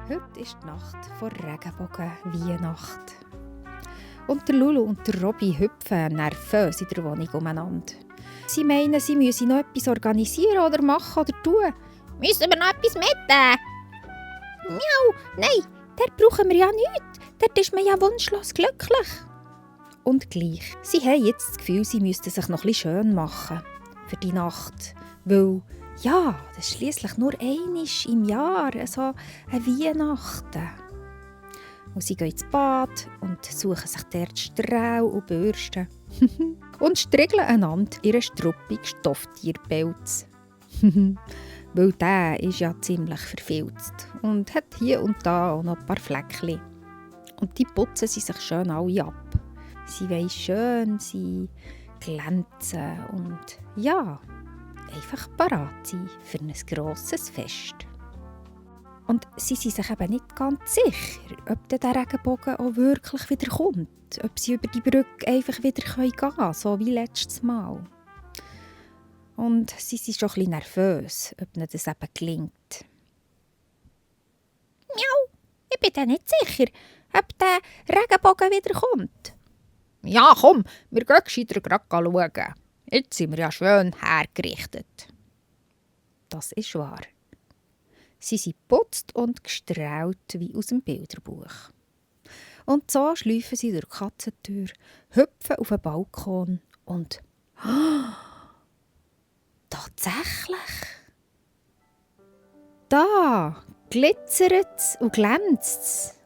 Heute ist die Nacht vor Regenbogen-Weihnacht. Und der Lulu und der Robby hüpfen nervös in der Wohnung umeinander. Sie meinen, sie müssen noch etwas organisieren oder machen oder tun. Müssen wir noch etwas mitnehmen? Miau, nein, dort brauchen wir ja nichts. Dort ist man ja wunschlos glücklich. Und gleich, sie haben jetzt das Gefühl, sie müssten sich noch etwas schön machen für die Nacht. Weil, ja, das ist schliesslich nur einmal im Jahr, so eine Weihnachten. Und sie gehen ins Bad und suchen sich dort Strahl und Bürsten. Und striegeln einander ihren struppigen Stofftierpelz. Weil der ist ja ziemlich verfilzt und hat hier und da auch noch ein paar Fleckchen. Und die putzen sie sich schön alle ab. Sie wollen schön sein, glänzen und ja, einfach parat sein für ein grosses Fest. Und sie sind sich eben nicht ganz sicher, ob der Regenbogen auch wirklich wieder kommt. Ob sie über die Brücke einfach wieder gehen können, so wie letztes Mal. Und sie sind schon ein bisschen nervös, ob ihnen das eben gelingt. Miau, ich bin da nicht sicher, ob der Regenbogen wieder kommt. Ja, komm, wir gehen gescheiter gerade schauen. Jetzt sind wir ja schön hergerichtet. Das ist wahr. Sie sind geputzt und gestrahlt wie aus dem Bilderbuch. Und so schleifen sie durch die Katzentür, hüpfen auf den Balkon und tatsächlich! Da glitzert es und glänzt es.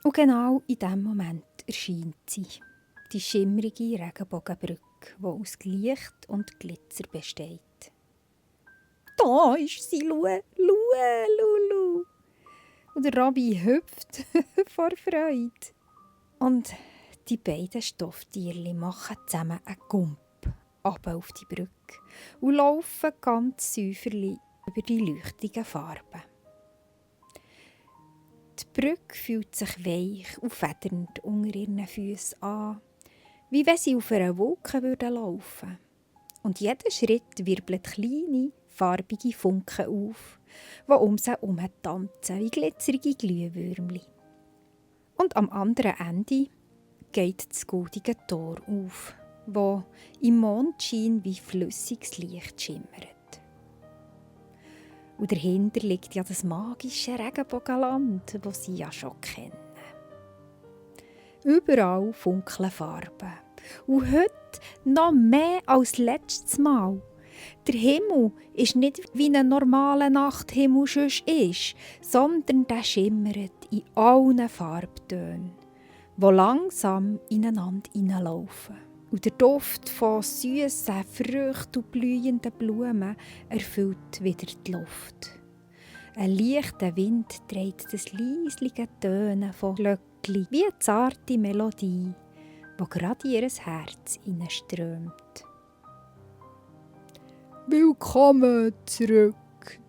Und genau in diesem Moment erscheint sie, die schimmrige Regenbogenbrücke, die aus Licht und Glitzer besteht. Da ist sie, Lulu. Und der Robby hüpft vor Freude. Und die beiden Stofftierchen machen zusammen einen Gump runter auf die Brücke und laufen ganz säuferlich über die leuchtigen Farben. Die Brücke fühlt sich weich und federnd unter ihren Füßen an, wie wenn sie auf einer Wolke laufen würden. Und jeder Schritt wirbelt kleine, farbige Funken auf, die um sie herum tanzen wie glitzerige Glühwürmchen. Und am anderen Ende geht das goldige Tor auf, das im Mondschein wie flüssiges Licht schimmert. Und dahinter liegt ja das magische Regenbogenland, das sie ja schon kennen. Überall funkeln Farben. Und heute noch mehr als letztes Mal. Der Himmel ist nicht wie ein normaler Nachthimmel sonst ist, sondern der schimmert in allen Farbtönen, die langsam ineinander hineinlaufen. Und der Duft von süßen Früchten und blühenden Blumen erfüllt wieder die Luft. Ein leichter Wind trägt das leisliche Tönen von Glöckli wie eine zarte Melodie, die gerade in ihr Herz hineinströmt. Willkommen zurück,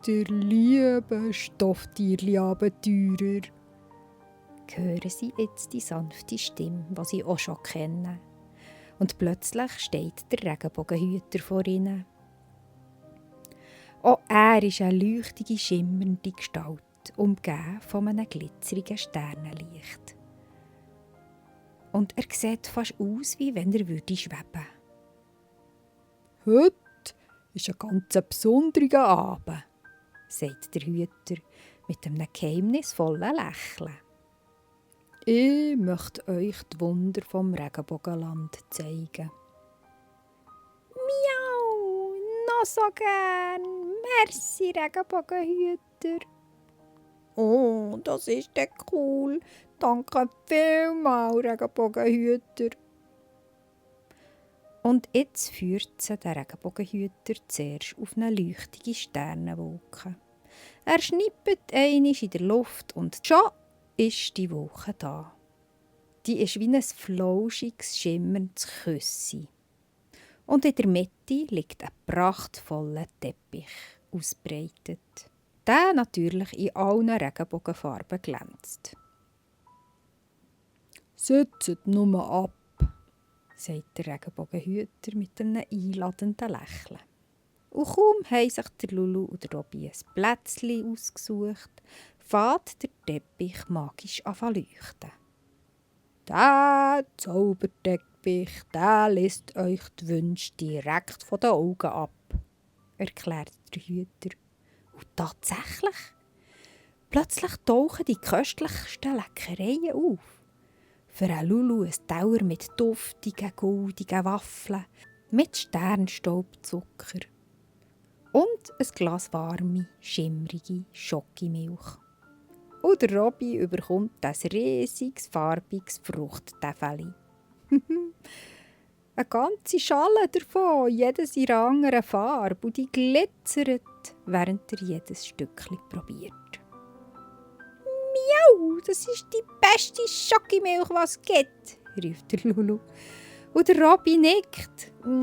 der liebe Stofftierli-Abenteurer. Hören Sie jetzt die sanfte Stimme, die Sie auch schon kennen. Und plötzlich steht der Regenbogenhüter vor ihnen. Auch er ist eine leuchtige, schimmernde Gestalt, umgeben von einem glitzerigen Sternenlicht. Und er sieht fast aus, wie wenn er schweben würde. Heute ist ein ganz besonderer Abend, sagt der Hüter mit einem geheimnisvollen Lächeln. Ich möchte euch die Wunder vom Regenbogenland zeigen. Miau, noch so gern. Merci, Regenbogenhüter. Oh, das ist ja cool. Danke vielmals, Regenbogenhüter. Und jetzt führt sie der Regenbogenhüter zuerst auf eine leuchtige Sternenwolke. Er schnippt einmal in der Luft und schon ist die Wolke da. Die ist wie ein flauschiges, schimmerndes Küssi. Und in der Mitte liegt ein prachtvoller Teppich ausbreitet. Der natürlich in allen Regenbogenfarben glänzt. «Setzt nur ab», sagt der Regenbogenhüter mit einem einladenden Lächeln. Und kaum haben sich der Lulu und der Robby ein Plätzchen ausgesucht, fährt der Teppich magisch an zu leuchten. Der Zauberteppich, der lässt euch die Wünsche direkt von den Augen ab, erklärt der Hüter. Und tatsächlich, plötzlich tauchen die köstlichsten Leckereien auf. Für einen Lulu ein Teller mit duftigen, goldigen Waffeln, mit Sternstaubzucker und ein Glas warme, schimmrige Schokimilch. Und der Robby überkommt ein riesiges, farbiges Fruchttäfeli. Eine ganze Schale davon, jedes in einer anderen Farbe, und die glitzert, während er jedes Stückchen probiert. «Miau, das ist die beste Schokimilch, was es gibt!» ruft der Lulu. Und der Robby nickt. «Das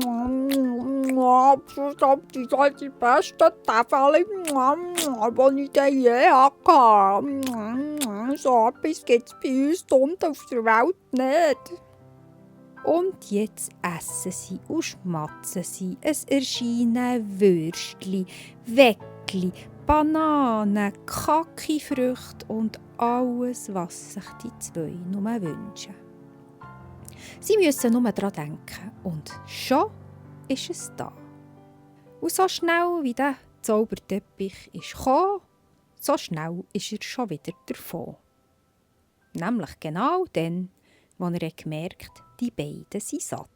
ist die beste Tafel, die ich je hatte. So etwas gibt es bei uns unten auf der Welt nicht.» Und jetzt essen sie und schmatzen sie. Es erscheinen Würstchen, Weckli, Bananen, Kakifrüchte und alles, was sich die zwei nur wünschen. Sie müssen nur daran denken und schon ist es da. Und so schnell wie der Zauberteppich ist gekommen, so schnell ist er schon wieder davon. Nämlich genau dann, als er gemerkt hat, die beiden sind satt.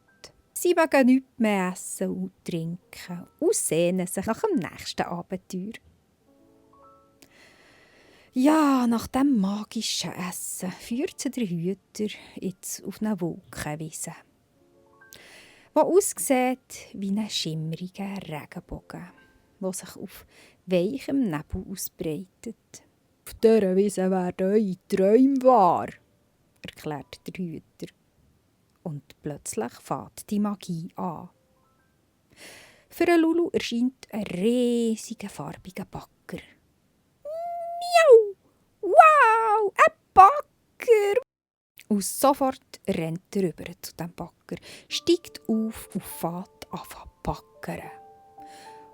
Sie mögen nichts mehr essen und trinken und sehnen sich nach dem nächsten Abenteuer. Ja, nach dem magischen Essen führt sie der Hüter jetzt auf eine Wolkenwiese, die aussieht wie ein schimmeriger Regenbogen, der sich auf weichem Nebel ausbreitet. «Auf dieser Wiese werden eure Träume wahr», erklärt der Hüter. Und plötzlich fängt die Magie an. Für einen Lulu erscheint ein riesiger, farbiger Bagger. «Miau! Wow! Ein Bagger!» Und sofort rennt er rüber zu dem Bagger, steigt auf und fährt an zu baggern.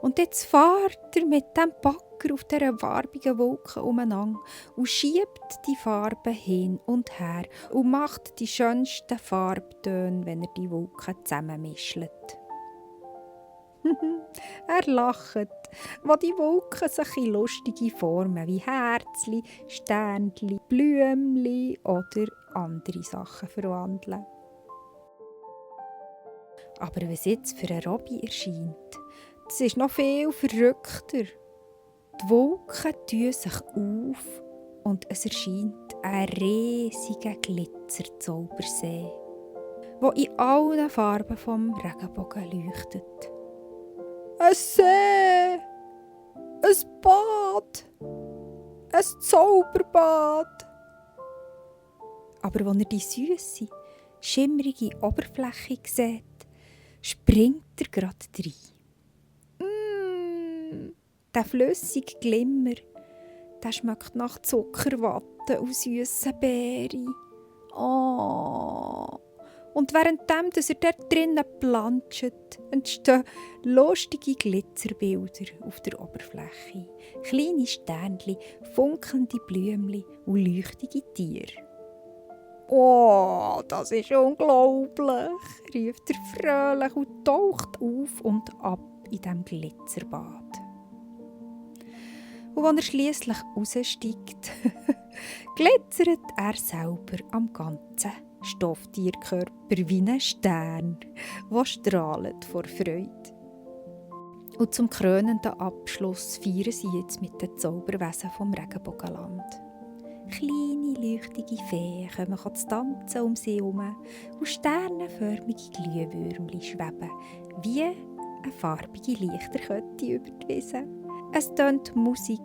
Und jetzt fährt er mit dem Bagger auf dieser farbigen Wolke umeinander und schiebt die Farben hin und her und macht die schönsten Farbtöne, wenn er die Wolken zusammenmischelt. Er lacht, wo die Wolken sich in lustige Formen wie Herzli, Sternli, Blümli oder andere Sachen verwandeln. Aber was jetzt für einen Robby erscheint, das ist noch viel verrückter. Die Wolken tun sich auf und es erscheint ein riesiger Glitzerzaubersee, der in allen Farben vom Regenbogen leuchtet. Ein See! Ein Bad! Ein Zauberbad! Aber als er die süsse, schimmerige Oberfläche sieht, springt er gerade rein. Der flüssige Glimmer, der schmeckt nach Zuckerwatte und süssen Beeren. Oh. Und währenddem, dass er dort drinnen planscht, entstehen lustige Glitzerbilder auf der Oberfläche. Kleine Sternchen, funkelnde Blümchen und leuchtige Tiere. «Oh, das ist unglaublich!» ruft er fröhlich und taucht auf und ab in diesem Glitzerbad. Und als er schliesslich raussteigt, glitzert er selber am ganzen Stofftierkörper wie ein Stern, der strahlt vor Freude. Und zum krönenden Abschluss feiern sie jetzt mit den Zauberwesen vom Regenbogenland. Kleine, leuchtige Feen kommen zu tanzen um sie herum und sternenförmige Glühwürmchen schweben wie eine farbige Lichterkette über die Wiese. Es tönt Musik,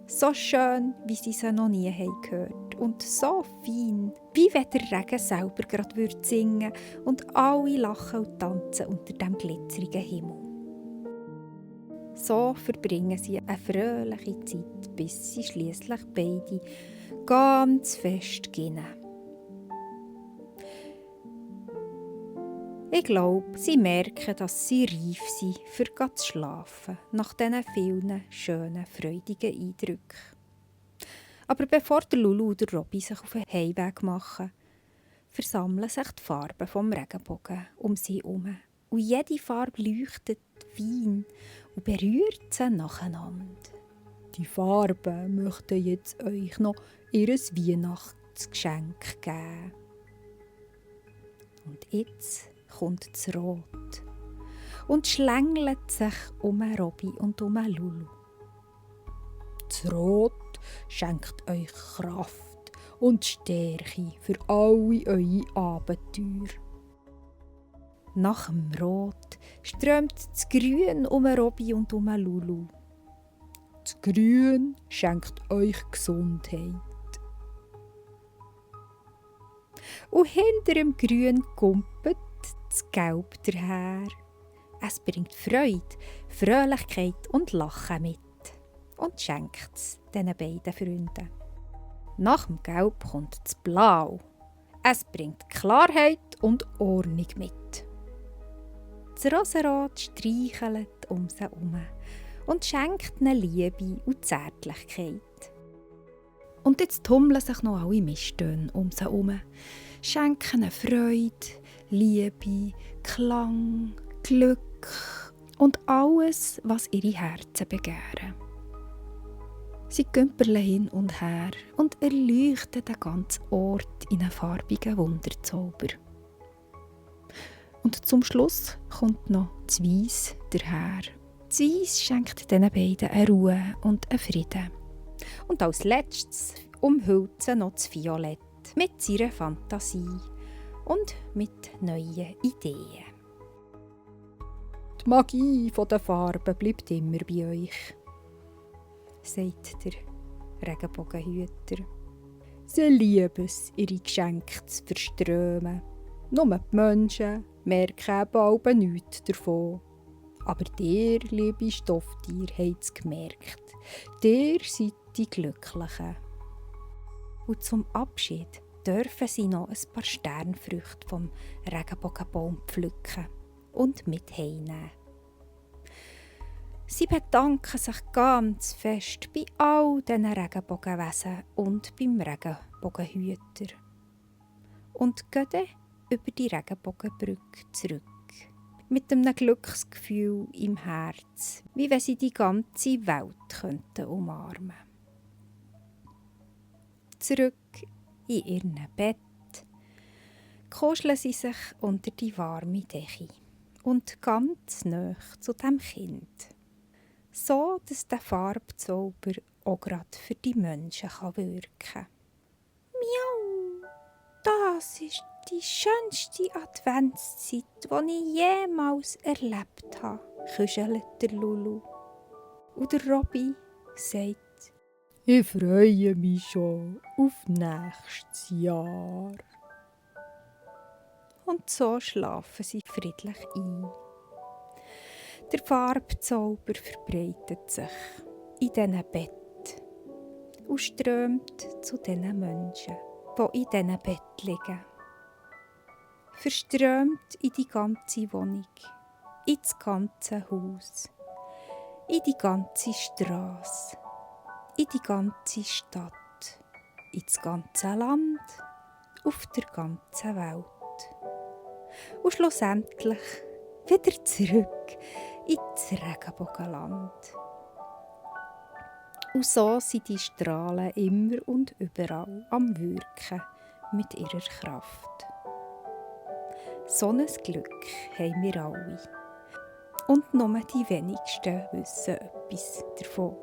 so schön, wie sie sie noch nie gehört haben, und so fein, wie wenn der Regen selber gerade singen würde und alle lachen und tanzen unter dem glitzerigen Himmel. So verbringen sie eine fröhliche Zeit, bis sie schliesslich beide ganz fest gehen. Ich glaube, sie merken, dass sie reif sind, für zu schlafen, nach diesen vielen schönen, freudigen Eindrücken. Aber bevor der Lulu und der Robby sich auf den Heimweg machen, versammeln sich die Farben vom Regenbogen um sie herum. Und jede Farbe leuchtet fein und berührt sie nacheinander. Die Farben möchten jetzt euch noch ihr Weihnachtsgeschenk geben. Und jetzt kommt das Rot und schlängelt sich um Robby und um Lulu. Das Rot schenkt euch Kraft und Stärke für alle eure Abenteuer. Nach dem Rot strömt das Grün um Robby und um Lulu. Das Grün schenkt euch Gesundheit. Und hinter dem Grün kumpelt das Gelb daher. Es bringt Freude, Fröhlichkeit und Lachen mit und schenkt es diesen beiden Freunden. Nach dem Gelb kommt das Blau. Es bringt Klarheit und Ordnung mit. Das Rosenrot streichelt um sie herum und schenkt ihnen Liebe und Zärtlichkeit. Und jetzt tummeln sich noch alle Misttöne um sie herum, schenken ihnen Freude, Liebe, Klang, Glück und alles, was ihre Herzen begehren. Sie gümpeln hin und her und erleuchten den ganzen Ort in einen farbigen Wunderzauber. Und zum Schluss kommt noch das Weiss daher. Das Weiss schenkt diesen beiden eine Ruhe und einen Frieden. Und als letztes umhüllt sie noch das Violett mit seiner Fantasie und mit neuen Ideen. Die Magie der Farben bleibt immer bei euch, sagt der Regenbogenhüter. Sie lieben es, ihre Geschenke zu verströmen. Nur die Menschen merken eben auch nichts davon. Aber ihr, liebe Stofftiere, habt es gemerkt. Ihr seid die Glücklichen. Und zum Abschied dürfen sie noch ein paar Sternfrüchte vom Regenbogenbaum pflücken und mit heimnehmen. Sie bedanken sich ganz fest bei all diesen Regenbogenwesen und beim Regenbogenhüter. Und gehen dann über die Regenbogenbrücke zurück. Mit einem Glücksgefühl im Herz, wie wenn sie die ganze Welt umarmen könnten. Zurück in ihrem Bett kuscheln sie sich unter die warme Decke und ganz nahe zu dem Kind. So, dass der Farbzauber auch gerade für die Menschen wirken kann. Miau! Das ist die schönste Adventszeit, die ich jemals erlebt habe, kuschelt der Lulu. Und der Robby sagt: Ich freue mich schon auf nächstes Jahr. Und so schlafen sie friedlich ein. Der Farbzauber verbreitet sich in diesen Bett und strömt zu diesen Menschen, die in diesen Bett liegen. Verströmt in die ganze Wohnung, in das ganze Haus, in die ganze Strasse, in die ganze Stadt, ins ganze Land, auf der ganzen Welt. Und schlussendlich wieder zurück ins Regenbogenland. Und so sind die Strahlen immer und überall am Wirken mit ihrer Kraft. So ein Glück haben wir alle. Und nur die wenigsten wissen etwas davon.